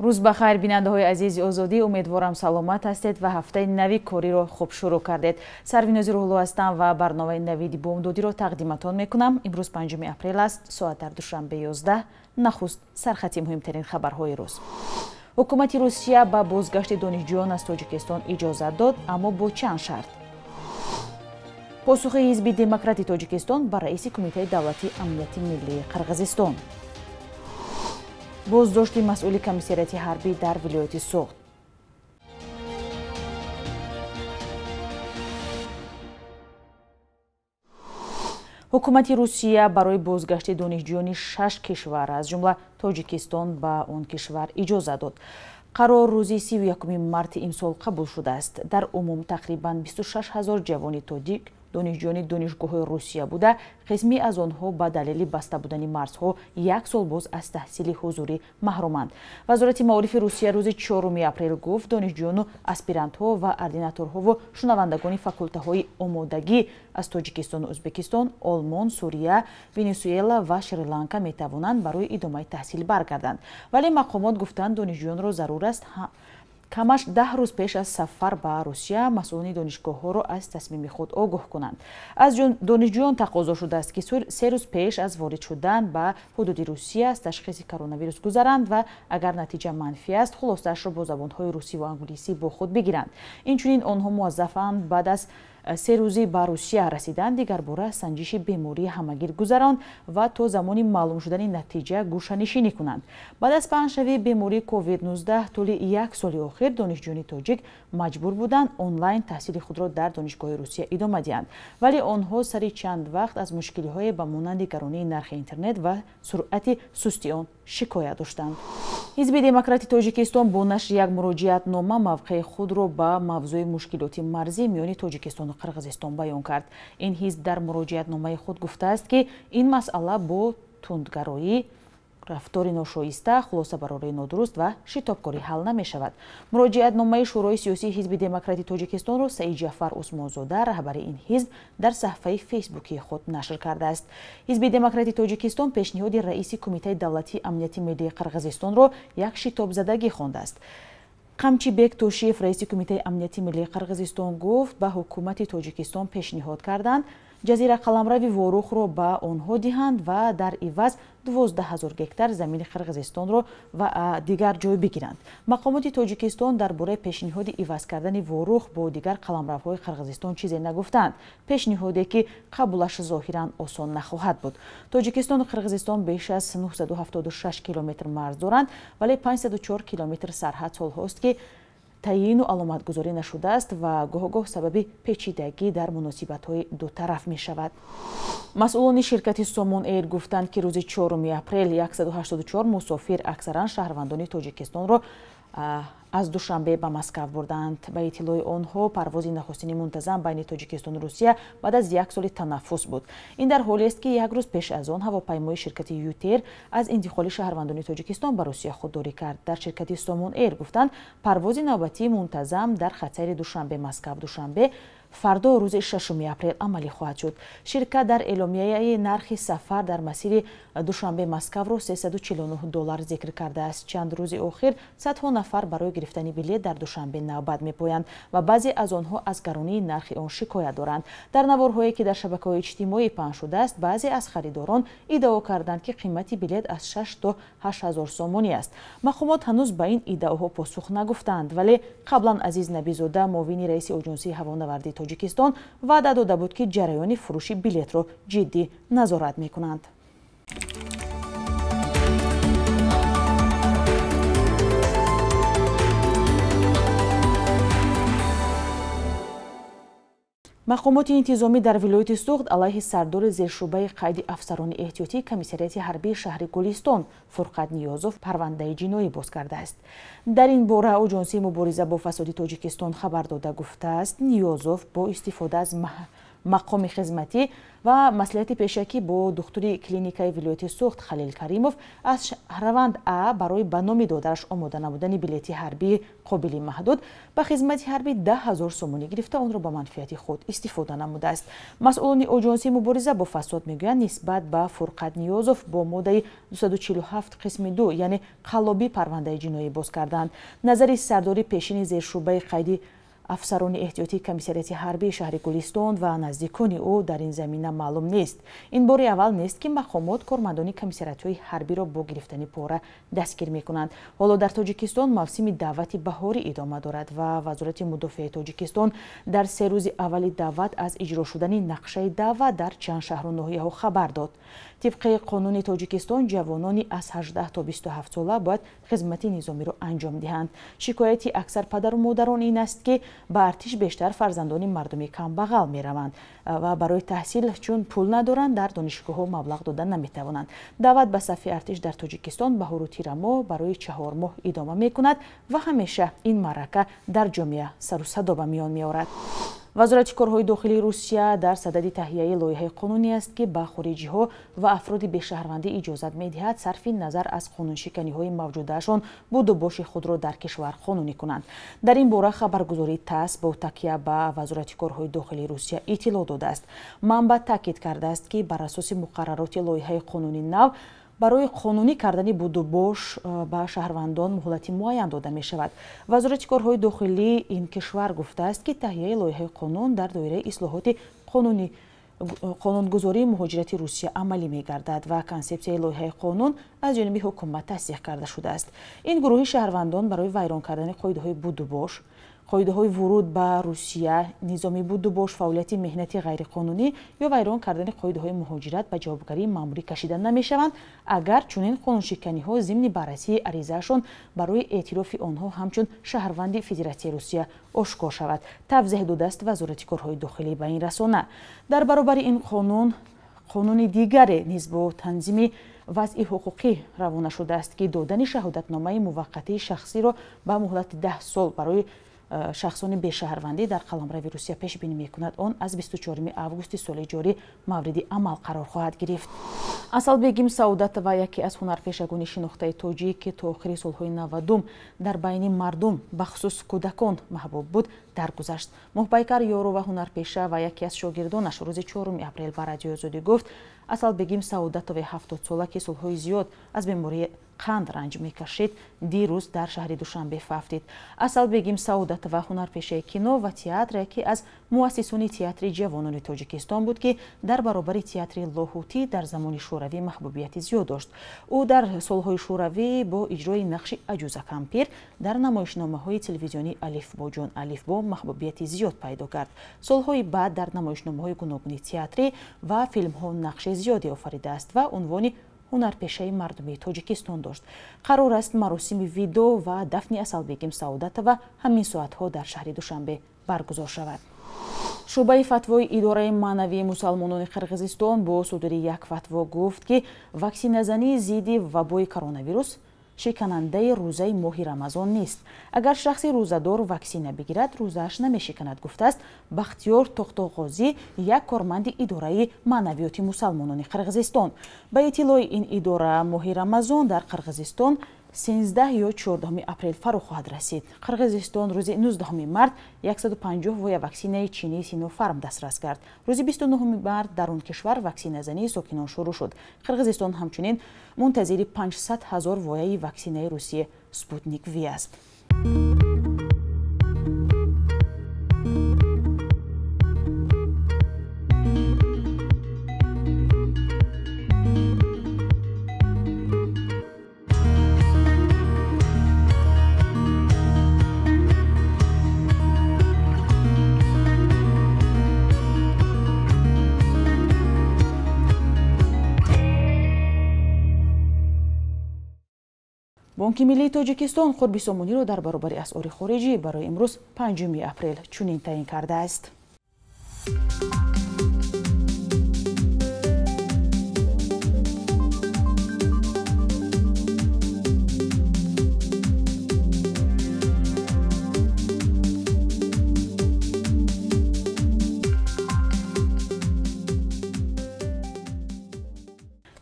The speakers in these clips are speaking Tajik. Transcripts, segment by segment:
Рӯз ба хайр, бинандаҳои азизи Озодӣ. Умедворам, саломат ҳастед ва ҳафтаи нави кориро хуб шурӯъ кардед. Сарвинози Рӯҳулло ҳастам ва барномаи Навиди бомдодиро тақдиматон мекунам. Имрӯз 5 апрел аст, соат дар Душанбе 11. Нахуст сархати муҳимтарин хабарҳои рӯз. Ҳукумати Русия ба бозгашти донишҷӯён аз Тоҷикистон иҷозат дод, аммо бо чанд шарт. Посухи Ҳизби Демократи Тоҷикистон ба раиси Кумитаи давлатии амнияти миллии Қирғизистон. Боздошти масъули комиссариати ҳарбӣ дар вилояти Суғд. Ҳукумати Русия барои бозгашти донишҷӯёни 6 кишвар, аз ҷумла Тоҷикистон, ба он кишвар иҷоза дод. Қарор рӯзи 31 марти имсол қабул шудааст. Дар умум тақрибан 26 ҳазор ҷавони тоҷик донишҷӯёни донишгоҳҳои Русия буда, қисме аз онҳо ба далели баста будани марзҳо як сол боз аз таҳсили ҳузурӣ маҳруманд. Вазорати маорифи Русия рӯзи 4 апрел гуфт, донишҷӯёну аспирантҳо ва ординаторҳову шунавандагони факултаҳои омодагӣ аз Тоҷикистону Ӯзбекистон, Олмон, Сурия, Венесуэла ва Шри-Ланка метавонанд барои идомаи таҳсил баргарданд. Вале мақомот гуфтанд, донишҷӯёнро зарур аст камаш 10 рӯз пеш аз сафар ба Русия масъулони донишгоҳҳоро аз тасмими худ огоҳ кунанд. Аз донишҷӯён тақозо шудааст, ки 3 рӯз пеш аз ворид шудан ба ҳудуди Русия аз ташхиси коронавирус гузаранд ва агар натиҷа манфӣ аст, хулосаашро бо забонҳои русӣ ва англисӣ бо худ бигиранд. Инчунин онҳо муваззафанд баъд аз 3 рӯзи ба Русия расидан дигарбора санҷиши бемории ҳамагир гузаронд ва то замони маълум шудани натиҷа гӯшанишинӣ кунанд. Баъд аз паҳншавии бемории COVID-19 тӯли як соли охир донишҷӯёни тоҷик маҷбур буданд онлайн таҳсили худро дар донишгоҳи Русия идома диҳанд. Вале онҳо сари чанд вақт аз мушкилиҳое ба монанди гаронии нархи интернет ва суръати сусти он шикоят доштанд. Ҳизби Демократи Тоҷикистон бо нашри як муроҷиатнома мавқеи худро ба мавзӯи мушкилоти марзӣ миёни Тоҷикистону Қирғизистон баён кард. Ин ҳизб дар муроҷиатномаи худ гуфтааст, ки ин масъала бо тундгароӣ, рафтори ношоиста, хулосабарории нодуруст ва шитобкорӣ ҳал намешавад. Муроҷиатномаи Шӯрои сиёсии Ҳизби Демократи Тоҷикистонро Саид Ҷафар Усмонзода, раҳбари ин ҳизб, дар саҳифаи фейсбукии худ нашр кардааст. Ҳизби Демократи Тоҷикистон пешниҳоди раиси Кумитаи давлатии амнияти миллии Қирғизистонро як шитобзадагӣ хондааст. Қамчибек Тошиев, раиси Кумитаи амнияти миллии Қирғизистон, гуфт, ба ҳукумати Тоҷикистон пешниҳод карданд ҷазира қаламрави Ворухро ба онҳо диҳанд ва дар иваз 12 ҳазор гектар замини Қирғизистонро ва дигар ҷой бигиранд. Мақомоти Тоҷикистон дар бораи пешниҳоди иваз кардани Ворух бо дигар қаламравҳои Қирғизистон чизе нагуфтанд. Пешниҳоде, ки қабулаш зоҳиран осон нахоҳад буд. Тоҷикистону Қирғизистон беш аз 976 километр марз доранд, вале 504 километр сарҳад солҳост, ки таъйину аломатгузорӣ нашудааст ва гоҳ-гоҳ сабаби печидагӣ дар муносибатҳои дутараф мешавад. Масъулони ширкати Сомон Эйр гуфтанд, ки рӯзи 4 апрел 184 мусофир, аксаран шаҳрвандони Тоҷикистонро, аз Душанбе ба Москав бурданд. Ба иттилои онҳо, парвози нахустини мунтазам байни Тоҷикистону Русия баъд аз як соли танаффус буд. Ин дар ҳолест, ки як рӯз пеш аз он ҳавопаймои ширкати Ютер аз интиқоли шаҳрвандони Тоҷикистон ба Русия худдорӣ кард. Дар ширкати Сомон Эйр гуфтанд, парвози навбатии мунтазам дар хатсайри Душанбе-Москав-Душанбе фардо рӯзи 6 апрел амалӣ хоҳад шуд. Ширкат дар эъломияи нархи сафар дар масири Душанбе-Москавро $349 зикр кардааст. Чанд рӯзи охир садҳо нафар барои гирифтани билет дар Душанбе навбат мепоянд ва баъзе аз онҳо аз гаронии нархи он шикоят доранд. Дар наворҳое, ки дар шабакаҳои иҷтимоӣ паҳн шудааст, баъзе аз харидорон иддао карданд, ки қимати билет аз 6 то 8 ҳазор сомонӣ аст. Мақомот ҳанӯз ба ин иддаоҳо посух нагуфтанд, вале қаблан Азиз Набизода, муовини раиси Оҷонсии ҳавонавардии Тоҷикистон, ваъда дода буд, ки ҷараёни фурӯши билетро ҷиддӣ назорат мекунанд. Мақомоти интизомӣ дар вилояти Суғд алайҳи сардори зершӯъбаи қайди афсарони эҳтиётии комиссариати ҳарбии шаҳри Гулистон Фурқат Ниёзов парвандаи ҷиноӣ боз кардааст. Дар ин бора Оҷонсии мубориза бо фасоди Тоҷикистон хабар дода гуфтааст, Ниёзов бо истифода аз Мақоми хизматӣ ва маслиҳати пешакӣ бо духтури клиникаи вилояти Суғд Халил Каримов аз шаҳрванд А барои ба номи додараш омода намудани билети ҳарбии қобили маҳдуд ба хизмати ҳарбӣ 10 000 сомонӣ гирифта, онро ба манфиати худ истифода намудааст. Масъулони оҷонсии мубориза бо фасод мегӯянд, нисбат ба Фурқат Ниёзов бо моддаи 247 қисми 2, яъне қаллобӣ, парвандаи ҷиноӣ боз карданд. Назари сардори пешини зершӯъбаи қайди афсарони эҳтиётии комиссариати ҳарбии шаҳри Гулистон ва наздикони ӯ дар ин замина маълум нест. Ин бори аввал нест, ки мақомот кормандони комиссариатҳои ҳарбиро бо гирифтани пора дастгир мекунанд. Ҳоло дар Тоҷикистон мавсими даъвати баҳорӣ идома дорад ва Вазорати мудофиаи Тоҷикистон дар 3 рӯзи аввали даъват аз иҷро шудани нақшаи даъват дар чанд шаҳру ноҳияҳо хабар дод. Тибқи қонуни Тоҷикистон, ҷавонони аз 18 то 27 сола бояд хизмати низомиро анҷом диҳанд. Шикояти аксар падару модарон ин аст, ки ба артиш бештар фарзандони мардуми камбағал мераванд ва барои таҳсил чун пул надоранд, дар донишгоҳҳо маблағ дода наметавонанд. Даъват ба сафи артиш дар Тоҷикистон баҳору тирамоҳ барои 4 моҳ идома мекунад ва ҳамеша ин маърака дар ҷомеа сару садо ба миён меорад. Вазорати корҳои дохилии Русия дар садади таҳияи лоиҳаи қонунӣ аст, ки ба хориҷиҳо ва афроди бешаҳрвандӣ иҷозат медиҳад, сарфи назар аз қонуншиканиҳои мавҷудаашон, будубоши худро дар кишвар қонунӣ кунанд. Дар ин бора хабаргузории ТАСС бо такя ба Вазорати корҳои дохилии Русия иттилоъ додааст. Манбаъ таъкид кардааст, ки бар асоси муқаррароти лоиҳаи қонуни нав барои қонунӣ кардани будубош ба шаҳрвандон муҳлати муайян дода мешавад. Вазорати корҳои дохилии ин кишвар гуфтааст, ки таҳияи лоиҳаи қонун дар доираи ислоҳоти қонунӣ қонунгузории муҳоҷирати Русия амалӣ мегардад ва консепсияи лоиҳаи қонун аз ҷониби ҳукумат тасдиқ карда шудааст. Ин гурӯҳи шаҳрвандон барои вайрон кардани қоидаҳои будубош, қоидаҳои вуруд ба Русия, низоми будубош, фаъолияти меҳнати ғайриқонунӣ ё вайрон кардани қоидаҳои муҳоҷират ба ҷавобгарии маъмурӣ кашида намешаванд, агар чунин қонуншиканиҳо зимни баррасии аризаашон барои эътирофи онҳо ҳамчун шаҳрванди Федератсияи Русия ошкор шавад, тавзеҳ додааст Вазорати корҳои дохилӣ ба ин расона. Дар баробари ин қонун, қонуни дигаре низ бо танзими вазъи ҳуқуқӣ равона шудааст, ки додани шаҳодатномаи муваққатии шахсиро ба муҳлати 10 сол барои шахсони бешаҳрвандӣ дар қаламрави Русия пешбинӣ мекунад. Он аз 24 августи соли ҷорӣ мавриди амал қарор хоҳад гирифт. Асалбегим Саодатова, яке аз ҳунарпешагони шинохтаи тоҷик, ки то охири солҳои 90-ум дар байни мардум, бахусус кӯдакон, маҳбуб буд, даргузашт. Моҳпайкар Ёрова, ҳунарпеша ва яке аз шогирдонаш, рӯзи 4 апрел ба Радиои Озодӣ гуфт, Асалбегим Саодатоваи 70-сола, ки солҳои зиёд аз бемории қанд ранҷ мекашид, дирӯз дар шаҳри Душанбе фавтид. Асалбегим Саодатова ҳунарпешаи кино ва театр, яке аз муассисони Театри ҷавонони Тоҷикистон буд, ки дар баробари Театри Лоҳутӣ дар замони шӯравӣ маҳбубияти зиёд дошт. Ӯ дар солҳои шӯравӣ бо иҷрои нақши Аҷуза кампир дар намоишномаҳои телевизионии Алифбоҷон Алифбо маҳбубияти зиёд пайдо кард. Солҳои баъд дар намоишномаҳои гуногуни театрӣ ва филмҳо нақши зиёде офаридааст ва унвони ҳунарпешаи мардумии Тоҷикистон дошт. Қарор аст маросими видо ва дафни Асалбегим Саодатова ҳамин соатҳо дар шаҳри Душанбе баргузор шавад. Шӯъбаи фатвои идораи маънавии мусалмонони Қирғизистон бо судури як фатво гуфт, ки ваксиназании зидди вабои коронавирус шиканандаи рӯзаи моҳи Рамазон нест. Агар шахси рӯзадор ваксина бигирад, рӯзааш намешиканад, гуфтааст Бахтиёр Тохтоғозӣ, як корманди идораи маънавиёти мусалмонони Қирғизистон. Ба иттилои ин идора, моҳи Рамазон дар Қирғизистон 13 ё 14 апрел фаро хоҳад расид. Қирғизистон рӯзи 19 март 150 воя ваксинаи чинии Синофарм дастрас кард. Рӯзи 29 март дар он кишвар ваксиназании сокинон шурӯъ шуд. Қирғизистон ҳамчунин мунтазири 500 ҳазор вояи ваксинаи русия Спутник Ви аст. Бонки миллии Тоҷикистон қурби сомониро дар баробари асъори хориҷӣ барои имрӯз, 5 апрел, чунин таъин кардааст.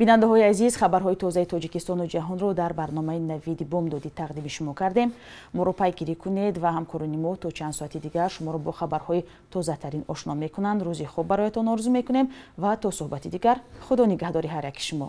Бинандаҳои азиз, хабарҳои тозаи Тоҷикистону ҷаҳонро дар барномаи Навиди Бомдодӣ тақдими шумо кардем. Моро пайгирӣ кунед ва ҳамкорони мо то чанд соати дигар шуморо бо хабарҳои тозатарин ошно мекунанд. Рӯзи хуб бароятон орзу мекунем ва то суҳбати дигар Худо нигаҳдори ҳар яки шумо.